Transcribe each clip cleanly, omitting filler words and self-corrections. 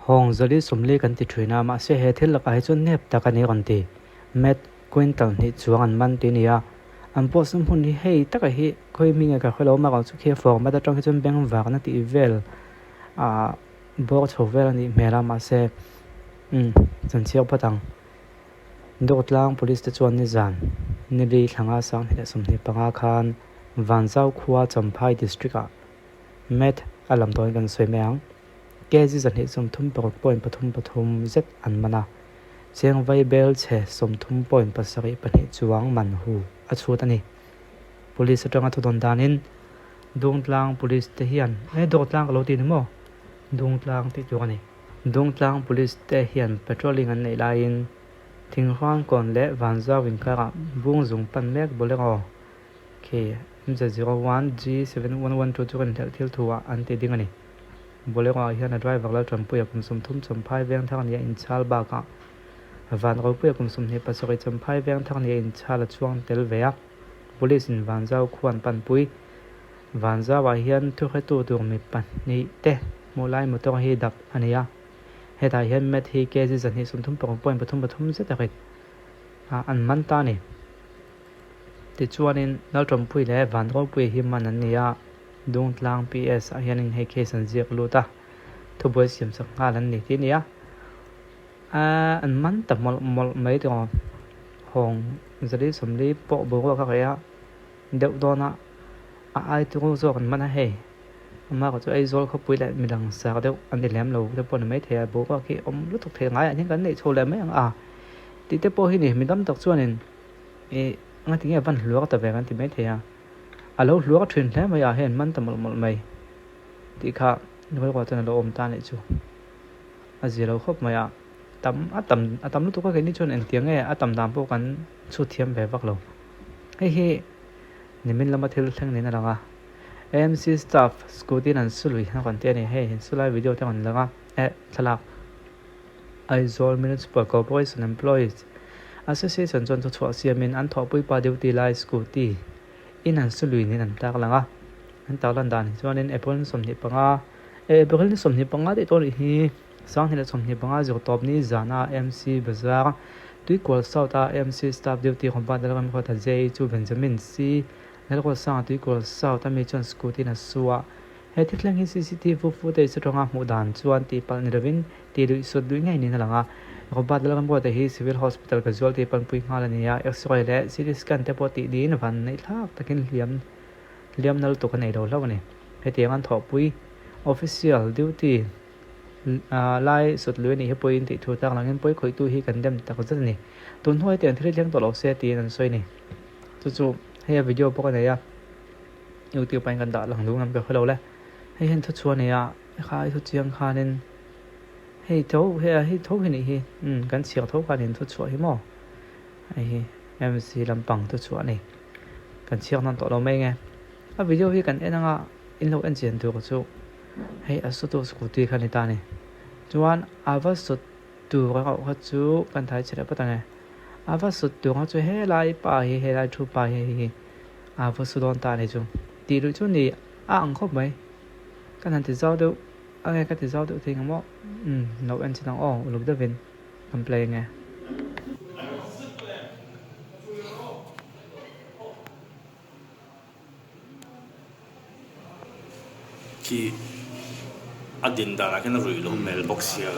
Hawng zali sawmli kan ti thin a, mahse he thil lakah hi chuan nep tak a ni rawn ti. Matt quintal hnih chuang an man ti nia. An post na hmun hi hei taka hi khawi hming nge ka hre lo amaherawhchu khi a format atang hi chuan beng varna tih vel ah bawr chho vel a nih hmel a mahse umm chanchhiak phawt ang. Dawtlang Police te chuan nizan nili thlanga sanghnih leh 25 khan Vanzau khua Champhai District ah Meth a lam tawhin kan sawi mai ang. Kg 236.33 zet an man a, cheng vai bel chhe 30.72 chuang man hu a chhut a ni. Police atanga thudawn danin Dungtlang Police te hian, e Dawtlang ka lo ti ni maw? Dungtlang tih tur a ni. Dungtlang Police te hian patrolling an neih laiin Thinghuangkawn leh Vanzau inkarah Bungzung pan mek Bolero khi MZ01G7112 chu kan hlelh thil thu ah an ti ding a ni. Bolero ah hian a driver Lalṭanpuia kum 30 Champhai Vengthar nia inchhal bakah Van Ropuia kum 27 Champhai Vengthar nia inchhal a chuang tel ve a. Police in Vanzau khua an panpui. Vanzau ah hian thuhretu tur mi pahnih te hmuh lai motor hi dap a ni a. Hetah hian Matt hi kg 236.33 zet a rit a an man ta a ni. Tichuanin Lalṭawmpui leh Vanropuia hi man an ni a, Dungtlang PS ah hianin hei case an ziak lut a, thubuai siam chak nghal an ni tih a ni a. Aaa an man ta mawlh mawlh mai tawh hawng zali sawmli pawh boruak a reh a deuh dawn a, a ai tur zawk an man a hei amah chu Aizawl khawpui leh midang sar deuh an ni lem lo te pawh a ni maithei a boruak hi awm lutuk thei ngaiah hian kan neih chho leh mai ang a tih te pawh hi ni midang tak chuanin ih ngatinge van hluar ta ve kan ti maithei a a lo hluar thin hle mai a hei an man ta mawlh mawlh mai tih kha rualrual chuan a lo awm ta a nih chu. A zia lo khawp mai a, tam a tam a tam lutuk a keini chuan engtiang nge a tam dan pawh kan chhut thiam ve vak lo. Hei hi nimin lama thil thleng niin a lang a, AMC staff scooty in an su lui a rawn ti a ni, hei su lai video te a rawn lang a, eh thlalak Aizawl Municipal Corporation Employees Association chuan thuchhuah siamin an thawhpuipa duty lai scooty in an su lui niin an tarlang a, an tarlan dan hi chuanin April ni 25 April ni 25 tih tawh nih hi 2025 zir tawp ni zana MC Bazar Tuikual South a MC Staff Duty Compound a remruat a JE chu Benjamin C Lalruatsanga Tuikual South a mi chuan scooty in a su a, he thil thleng hi cctv footage atanga hmuh dan chuan tihpalh ni lovin tih luih sut luih ngei niin a lang a. Robert Lalramruata hi Civil Hospital casualty panpui nghal a ni a, X-ray leh CT scan te pawh tih niin vanneih thlak takin hliam hliam nal tuk a nei lo hlauh a ni. Hetiang an thawhpui official duty lai sut lui a nih hi pawhin tih thu tlak langin pawi khawihtu hi kan dem tak zet a ni. Tun hnuai hetiang thil hi thleng tawh lo se tiin an sawi a ni. Chu chu hei a video pawh ka nei a, YouTube ah hian kan dah lang duh ngam ka hre lo le. Hei hian thuchhuah a nei a, khai thu chiang khanin hei tho hei hei tho hi nih hi umm kan chhiar tho khanin thuchhuah hi maw hei hi MC lampang thuchhuah a ni. Kan chhiar hnan tawh lo mai nge. A video hi kan en anga in lo en chian tur chu hei a sutu scooty kha a ni ta a ni. Chuan a va sut tur erawh kha chu kan thai chhe leh phawt ang e. A va sut tur kha chu helai pa hi helai thu pa hi hei hi a va su dawn ta a ni chu. Tih luih chu ni a ang khawp mai. Kan han ti zau deuh a nge ka ti zau deuh thei ang maw? Umm lo en chin ang aw uluk deuhin kan play ang e. Khi a din danah khian a ruih loh hmel bawk sia.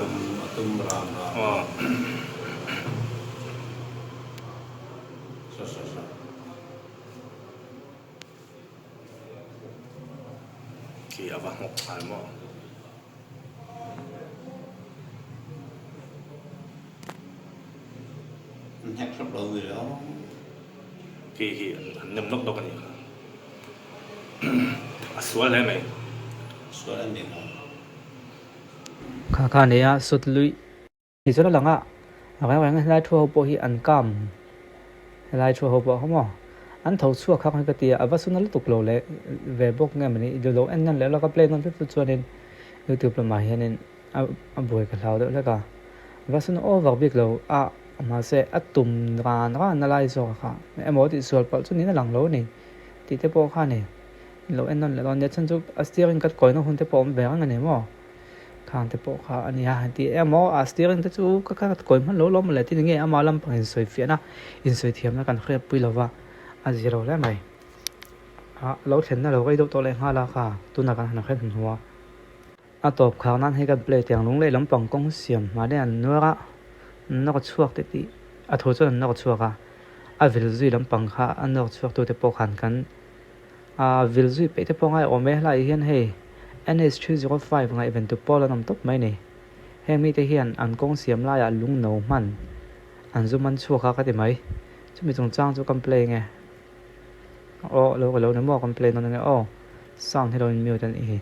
A tum ram a. Aw. Sa sa sa. Khi a va hnawk nghal maw. An hnek hrep lo ni lo. Khi hi an nem nawk nawk a nih kha. A sual hle mai. Sual an ni lo. Kha kha nei a sut luih. Ni chuan a lang a, a reng reng helai thu ho pawh hi an kam helai thu ho pawh kha maw an tho chhuak khak mai ka ti a, a va suna lutuk lo leh ve bawk nge mawni i lo en nawn leh lawk a play nawn hlut hlut chuanin youtube lamah hianin a a buai ka hlau deuh hlek a, va suna over bik lo a mahse a tum ran ran na lai zawk kha emaw tihsual palh chu niin a lang lo a ni tih te pawh kha a ni lo en nawn leh dawn nia chhan chu a steering cut kawina hun te pawh a awm ve reng a ni maw. Khang te pawh kha a nia han ti emaw a steering te chu ka ka kawi hman lo lawm le tin nge ama lampang insawi fiahna insawi thiamna kan hriat pui lova a zir lo hle mai ah lo thlenna lo rei deuh tawh leh nghal a kha tunah kan han hre hnuhnawh a a tawp khar nan hei kan play tiang lung leh lampang kawng siam hma leh an nuar a an nawr chhuak te tih a thu chuan an nawr chhuak a a vil zui lampang kha a nawr chhuak tu te pawh khan kan A vil zui peih te pawh ngai awm e, helaiah hian hei NH 305 ngaihven tu pawl an awm tawp mai ni. Heng mite hian an kawng siam laiah lung no hman an zu man chhuak a ka ti mai. Chumi chungchang chu kan play nge? Aw lo ka lo ni maw kan play nawn ange aw. Sound hi lo in mute a nih hi.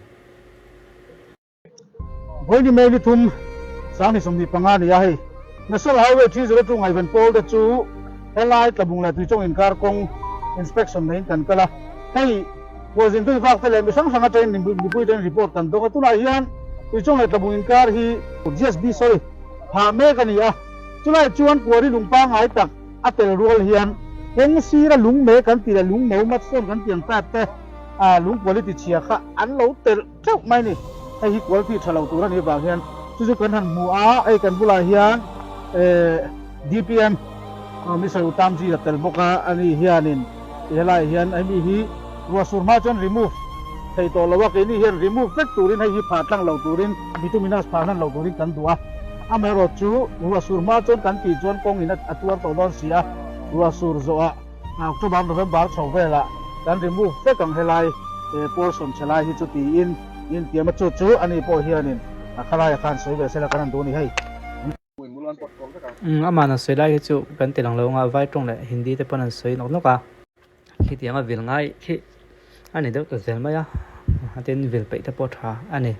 Vawiin May ni thum 2025 a ni a, hei National Highway 302 ngaihven pawl te chu helai Tlabung leh Tuichawng inkar kawng inspection neiin kan kal a, hei khualzin tui vak te leh mi hrang hrang atangin mipui ten report kan dawng a, tunah hian Tuichawng leh Tlabung inkar hi GSB sorry phah mek a ni a, chulai chuan kuari lung pangngai tak a tel rual hian kawng sira lung mek kan tih leh lung no mudstone kan tih ang type te lung quality chhia kha an lo telh Teuh mai ni, hei hi quality tha lo tur a nih vang hian chu chu kan han hmu a, hei kan bulah hian DPM Mister Utamji a tel bawk a, ani hianin ti helaiah hian hemi hi ruahsur hma chuan remove thei tawh lo a, keini hian remove vek turin hei hi phah tlang lo turin bituminous phah hlan lo turin kan duh a, amaherawh chu ruahsur hma chuan kan tih chuan kawngin a tuar tawh dawn si a, ruahsur zawhah October November chho velah kan remove vek ang helai portion chhe lai hi chu tiin in tiam a chu chu ani pawh hianin a khalaiah khan sawi ve sela kan han duh a ni hei. Umm amah an sawi lai hi chu kan ti lang lo anga vai tawng leh Hindi te pawn an sawi nawk nawk a, khitiang a vil ngai khi a ni deuh ta zel mai a, tin vil peih te pawh tha a ni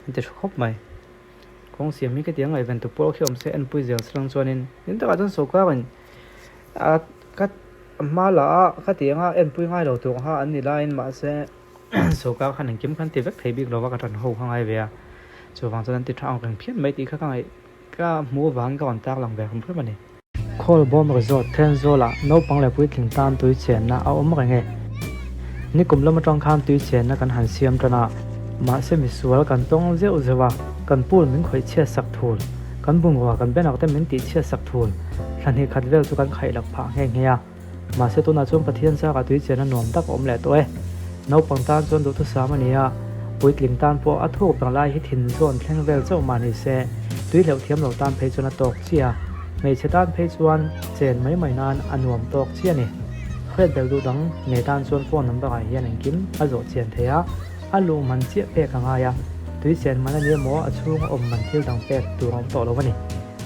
an ti tha khawp mai. Kawng siam hi khitiang ngaihven tu pawh khi awm se enpui zel se lang chuanin tin takah chuan sawrkarin a ka hma la a khatianga enpui ngai lo tur kha an ni laiin mahse sawrkar khan engkim khan ti vek thei bik lova ka tan ho kha ngai ve a chuvang chuan an ti tha ang reng phian mai tih kha ka ngaih ka hmuh avangin ka rawn tar lang ve hrim hrim a ni. Khawlbawm Resort Thenzawlah naupang leh puitling tan tui chenna a awm reng e. Nikum lam atang khan tui chenna kan han siam tan a, mahse misual kan tawng zeuh zeuh a, kan pool min khawih chhiat sak thul, kan bungrua kan banner te min tih chhiat sak thul, thla hnih khat vel chu kan khaih lak phah nghe nghe a. Mahse tunah chuan Pathian chakah tui chenna nuam tak a awm leh tawh e. Naupang tan chuan duhthusam a ni a, puitling tan pawh a thuk ber lai hi thin zawn thleng vel chauh mah ni se, tui hleuh thiam lo tan phei chuan a tawk chiah a, hmeichhe tan phei chuan chen mai mai nan a nuam tawk chiah a ni. Hriat belh duh dang nei tan chuan phone number ah hian engkim a zawh chian thei a, a luh man chiah pek a ngai a, tui chen man a ni emaw a chhung a awm man thil dang pek tur a awm tawh lo a ni.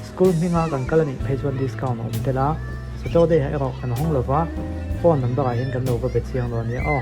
School hminga kan kal a nih phei chuan discount a awm tel a, Saturday ah erawh kan hawng lova, phone number ah hian kan lo va be chiang lo a nia aw.